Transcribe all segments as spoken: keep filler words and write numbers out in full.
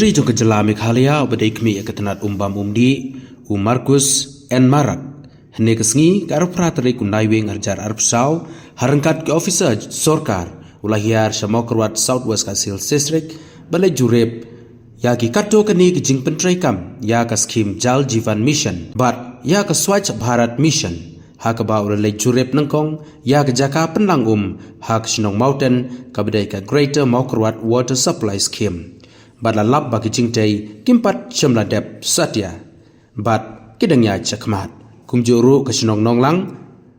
Myntri jong ka jylla Meghalaya uba dei khmih ïa ka tnat um bam um dih, u Marcuise N Marak, hynne ka sngi ka arphew phra tarik u Naiwieng arhajar arphew saw, ha ryngkat ki officer sorkar, u la hiar sha Mawkyrwat, South West Khasi Hills District, ban leit jurip ïa ki katto katne ki jingpyntreikam ïa ka skhim Jal Jeevan Mission bad ïa ka Swachh Bharat Mission, ha kaba u la leit jurip nyngkong ïa ka jaka pynlang um ha ka shnong Mawten kaba dei ka Greater Mawkyrwat Water Supply Scheme. Bad la lap ba ki jingtei kim pat shym la dep satia bad ki dang ïaid shakhmat. Kumjuh ruh ka shnong Nonglang,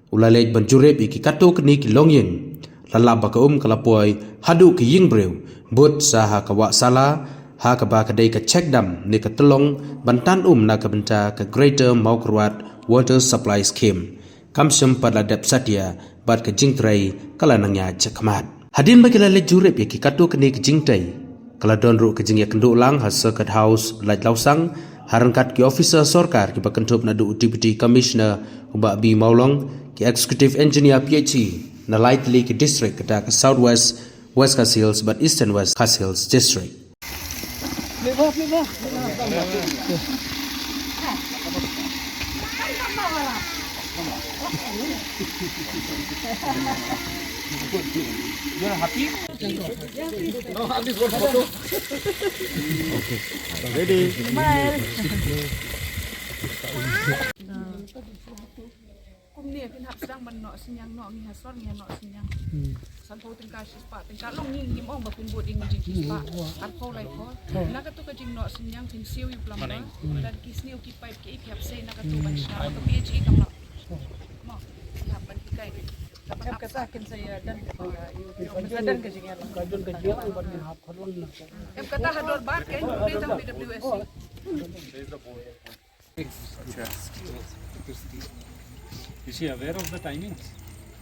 u la leit ban jurip ïa ki katto katne ki longïing. La lap ba ka um ka la poi haduh ki ïing briew, bud sa ha ka wah sala, ha kaba ka dei ka check dam ne ka tyllong ban tan um na ka bynta ka Greater Mawkyrwat Water Supply Scheme. Kam shym pat la dep satia bad ka jingtrei ka la nang ïaid shakhmat. Hadien ba ki la leit jurip ïa ki katto katne ki jingtei, ka la don ruh ka jingïakynduh lang ha Circuit House Laitlawsang, ha ryngkat ki officer sorkar kiba kynthup naduh u Deputy Commissioner u Bah B Mawlong, ki Executive Engineer P H E na lai tylli ki district, kata ka South West, West Khasi Hills bad Eastern West Khasi Hills District. You're happy? No, at least one photo. Okay. Ready? Smile. Kumne phin hap sdang ban noh synñiang, noh ngi ha sor ngi ha noh synñiang. Sanphew tyngka, shispah tyngka, long ngi ngim ong ba phin bud ïa ngi jingshipah. Arphew laiphew. Na katu ka jingnoh synñiang phin siew ïa u plumber. Lada ki sniew ki pipe ki ei ki hap sei na katu ban shna ba ka P H E kam lah. Mo, ki hap ban hikai. Em kata kin sa ïa don ka jingïalang. Em kata ha dorbar kein, peit tang P W S C. Acha. Is she aware of the timings?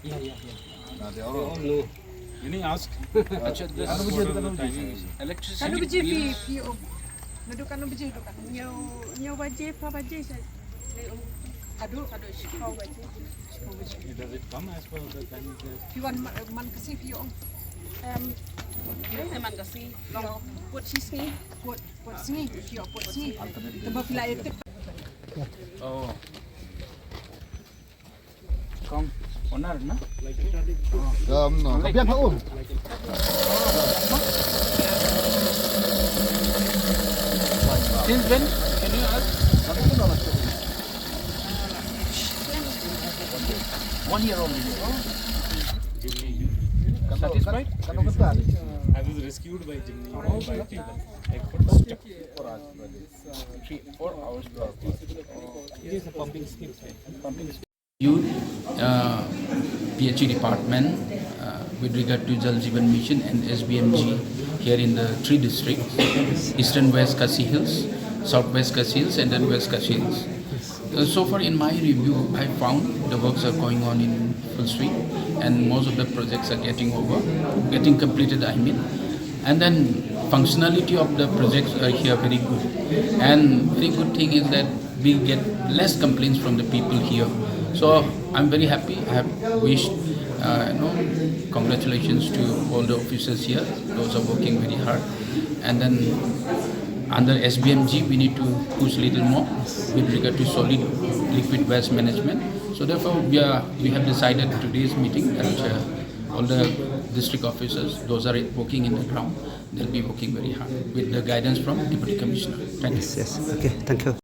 Yeah, yeah, yeah. No, they all know. Did he ask? Acha, this, what are the timings? Electricity bill. Katno baje phi, phi um? Naduh katno baje, naduh katno? Hynñiew, hynñiew baje, phra baje sa. Haduh, haduh shiphew baje. Shiphew baje. Does it come as per the timings? Phi wan ma-, man Khasi phi um? Em, man Khasi. Long. Put shi sngi. Put. Put sngi, ki ïoh put sngi. Tang ba phi la ïa tip. Oh. Kong owner na? Um, no, ka biang ha um. Since when? Can you ask? One year only. Oh. Satisfied? I was rescued by Jimny. Oh, okay. I got stuck. Three, four hours. It is a pumping scheme. Pumping scheme. You, uh, P H E department, uh, with regard to Jal Jeevan Mission and S B M G here in the three districts, Eastern West Khasi Hills, South West Khasi Hills, and then West Khasi Hills. Uh, so far in my review, I found the works are going on in full swing and most of the projects are getting over, getting completed, I mean. And then functionality of the projects are here very good. And very good thing is that we get less complaints from the people here. So I'm very happy. I have wished, uh, you know, congratulations to all the officers here. Those are working very hard. And then under S B M G, we need to push little more with regard to solid liquid waste management. So therefore, we are, we have decided today's meeting that, uh, all the district officers, those are working in the ground, they'll be working very hard with the guidance from Deputy Commissioner. Thank you. Yes, yes. Okay, thank you.